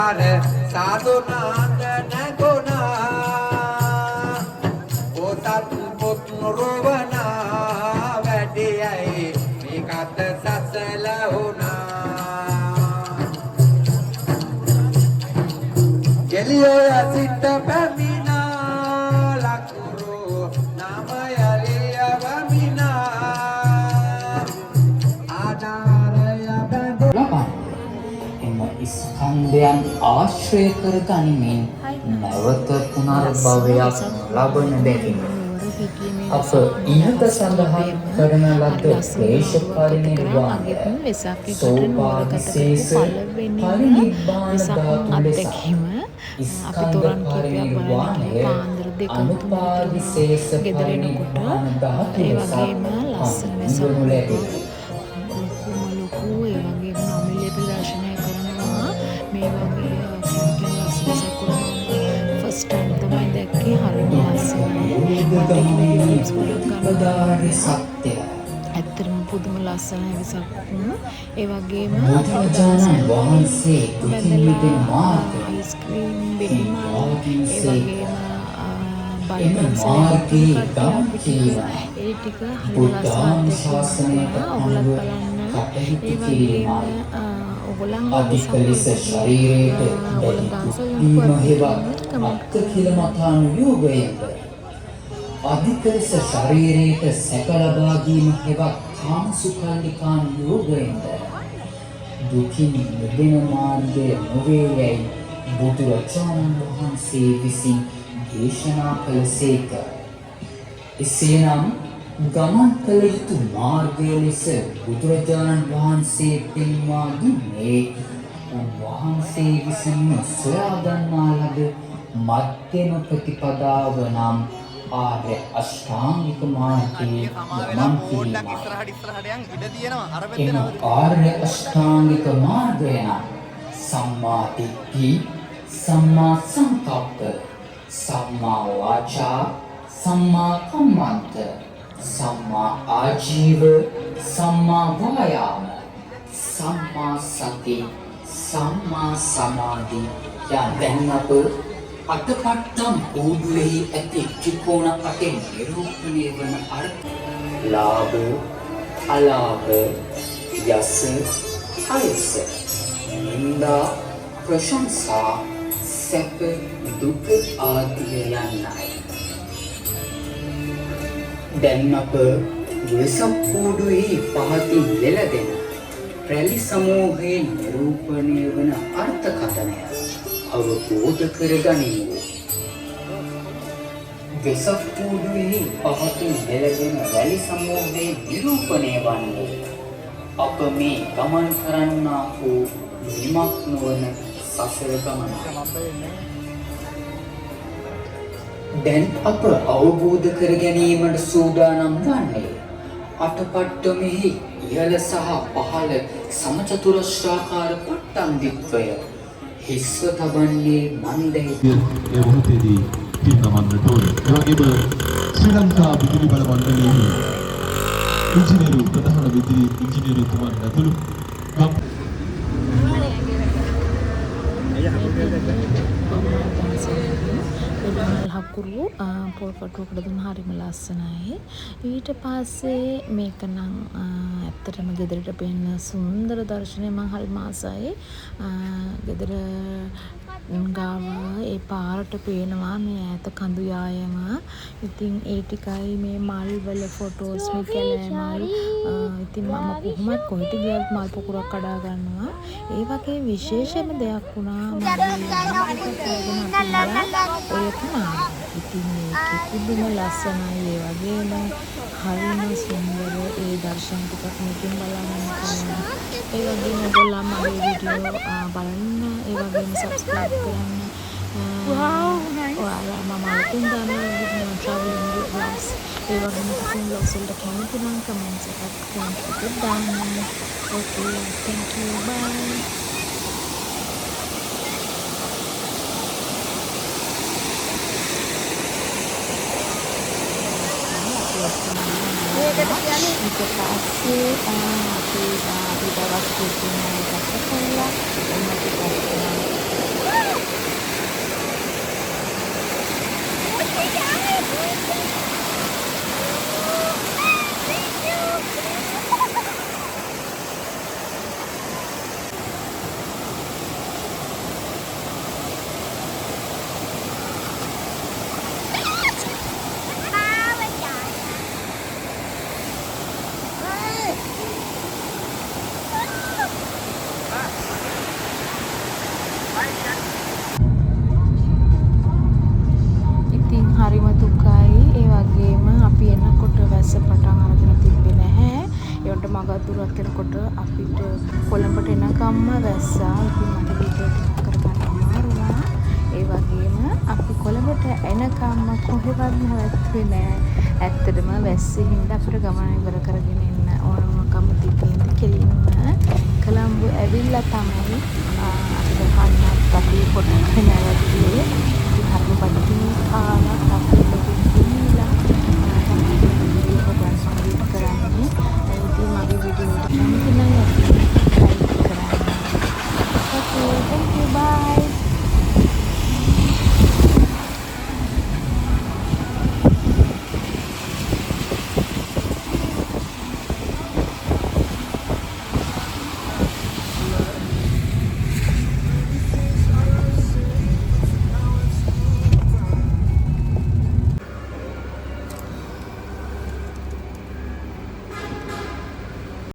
සාදුනාත නැගුණා පොතත් පොත් රුවනා වැඩියයි මේකත් සසල වුණා. ගෙලියොය සිට පැමිණා ලකුරු නාමය ලියවමිනා ආධාරය බැඳ ලබන්න. එම ස්කන්ධයන් ආශ්‍රය කර ගනිමින් නැවත පුනර්භවයක් ලබන බැවින් අප ඉහත සඳහන් කරන ලද ක්ලේශ පරිනිර්වාණය සෝපාදිශේෂ පරිනිබ්බාන ධාතු ලෙස, ස්කන්ධ පරිනිර්වාණය අනුපාදිශේෂ පරිනිබ්බාන ධාතු ලෙස හඳුන්වනු ලැබේ. ලොකුම ලොකු ඒ වගේම නොමිලේ ප්‍රදර්ශනය කරනවා. මේ වගේ කැමති ලස්සන සකුරු මම ෆස්ට් ටයිම් තමයි දැක්කේ. හරිම ලස්සනයි. මට ඒක වීඩියෝ ක්ලිප්ස් ගොඩක් ගන්න ප්‍රතිපදාවේ සත්‍යය. ඇත්තටම පුදුම ලස්සනයි වෙසක්. ඒ වගේම අපිට බුදුරජාණන් වහන්සේ දුකින් මිදෙන බැඳලා මාර්ගය අයිස්ක්‍රීම් බෙලිමල්, පෙන්වා ඒ දුන්සේක. වගේම බත් එම පන්සලේ මාර්ගයේ කට්ටිය ගමන් අපි ටික කිරීමයි ඒ ටික හරිම ලස්සන අත්දැකීමක් බුද්ධානුශාසනයට වුණා. ඔයගොල්ලත් අනුව බලන්න. කටයුතු ඒ වගේම කිරීමයි. ඔයගොල්ලන්ගේ අධික වෙසක් ලෙස වලදී ශරීරයට ඔයගොල්ලෝ දැඩි දුක් පන්සල් යනකොට වීම අත්දැකීම් හෙවත් කමෙන්ට් කරන්න. අත්කිලමථානුයෝගයද, අධික ලෙස ශරීරයට සැප ලබා දීම හෙවත් කාමසුඛල්ලිකානුයෝගයෙන්ද දුකින් මිදෙන මාර්ගය නොවේ යැයි බුදුරජාණන් වහන්සේ විසින් දේශනා කළසේක. එසේනම් ගමන් කළ යුතු මාර්ගය ලෙස බුදුරජාණන් වහන්සේ පෙන්වා දුන්නේ උන්වහන්සේ විසින්ම සොයා ගන්නා ලද මධ්‍යම ප්‍රතිපදාව නම් ආර්ය අෂ්ටාංගික මාර්ගයේ ගමන් පොඩ්ඩක් කිරීමයි. ඉස්සරහට ඉස්සරහට යන්, ඉඩ තියෙනවා අර පැත්තේ. එම නවතින්න. ආර්ය අෂ්ටාංගික මාර්ගය නම් සම්මා දිට්ඨි, සම්මා සංකප්ප, සම්මා වාචා, සම්මා කම්මන්ත, සම්මා ආජීව, සම්මා වායාම, සම්මා සති, සම්මා සමාධි යන. දැන් අප අටපට්ටම් කූඩුවෙහි ඇති ත්‍රිකෝණ අටෙන් නිරූපණය වන අර්ථ ලාභ, අලාභ, යස, අයස, නින්දා, ප්‍රශංසා, සැප, දුක ආදිය යන්නයි. දැන් අප වෙසක් කූඩුවෙහි පහතින් ලෙලදෙන රැලි සමූහයෙන් නිරූපණය වන අර්ථකථනය අවබෝධ කරගනිමු. වෙසක් කූඩුවෙහි පහතින් ලෙලදෙන රැලි සමූහයෙන් නිරූපණය වන්නේ අප මේ ගමන් කරන්නා වූ නිමක් නොවන සසර ගමනයි. දැන් අප අවබෝධ කර ගැනීමට සූදානම් වන්නේ අටපට්ටමෙහි ඉහළ සහ පහළ සමචතුරස්‍රාකාර පට්ටම් ද්විත්වය හිස්ව තබන්නේ මන්දැයි. ඒ මොහොතේදී පිරිනමන්නට ඕනේ. ඒ වගේම ශ්‍රී ලංකා විදුලි බල මණ්ඩලයේ ඉංජිනේරු, ප්‍රධාන විදුලි ඉංජිනේරුතුමන් ඇතුළු ගම් වෙඩිමල් හකුරු පොල් කටුවකට දුන්න හරිම ලස්සනයි. ඊට පස්සේ මේක නම් ඇත්තටම ගෙදරට පේන සුන්දර දර්ශනය. මං හරිම ආසයි. ගෙදර ගාව ඒ පාරට පේනවා මේ ඈත කඳු යායම. ඉතින් ඒ ටිකයි මේ මල් වල ෆොටෝස්, මේ කැලෑ මල්. ඉතින් මම කොහොමත් කොහෙට ගියත් මල් පොකුරක් කඩා ගන්නවා. ඒ වගේ විශේෂම දෙයක් වුණා මගේ යාළුවෙක් අරගෙන අපි ගියා ඔයක නාන්න. ඉතින් ඒකේ පුදුම ලස්සනයි. ඒ වගේම හරිම සුන්දර ඒ දර්ශන ටිකක් මේකෙන් බලා ගන්න පුළුවන්. ඒ වගේම ඔයගොල්ලෝ මගේ වීඩියෝ බලන්න, ඒ වගේම සබ්ස්ක්‍රයිබ් කරන්න. ඔයාලා මම අලුතෙන් දාන ට්‍රැවලින් ව්ලොග්ස්, ඒ වගේම කුකින් ව්ලොග්ස් වලට කැමති නම් කමෙන්ට්ස් එකක්, කමෙන්ට් එකක් දාන්න. Okay, thank you, bye. අපි ඔක්කොම ඊට පස්සේ අපි අපි දවස් 2 ගත කරලා ඔන්න ටිකක් ඉතින් හරිම දුකයි. ඒ වගේම අපි එනකොට වැස්ස පටන් අරගෙන තිබ්බේ නැහැ. ඒ වුණාට මග අතුරක් යනකොට අපිට කොළඹට එනකම්ම වැස්සා. ඉතින් මට වීඩියෝ ටිකක් කරගන්න අමාරු වුණා. ඒ වගේම අපි කොළඹට එනකම්ම කොහෙවත් නැවැත්තුවේ නෑ. ඇත්තටම වැස්සේ හින්දා අපිට ගමන ඉවර කරගෙන එන්න ඕනකම තිබ්බ හින්දා කෙලින්ම කොළඹ ඇවිල්ලා තමයි අපිට කන්නත් අපි පොඩක්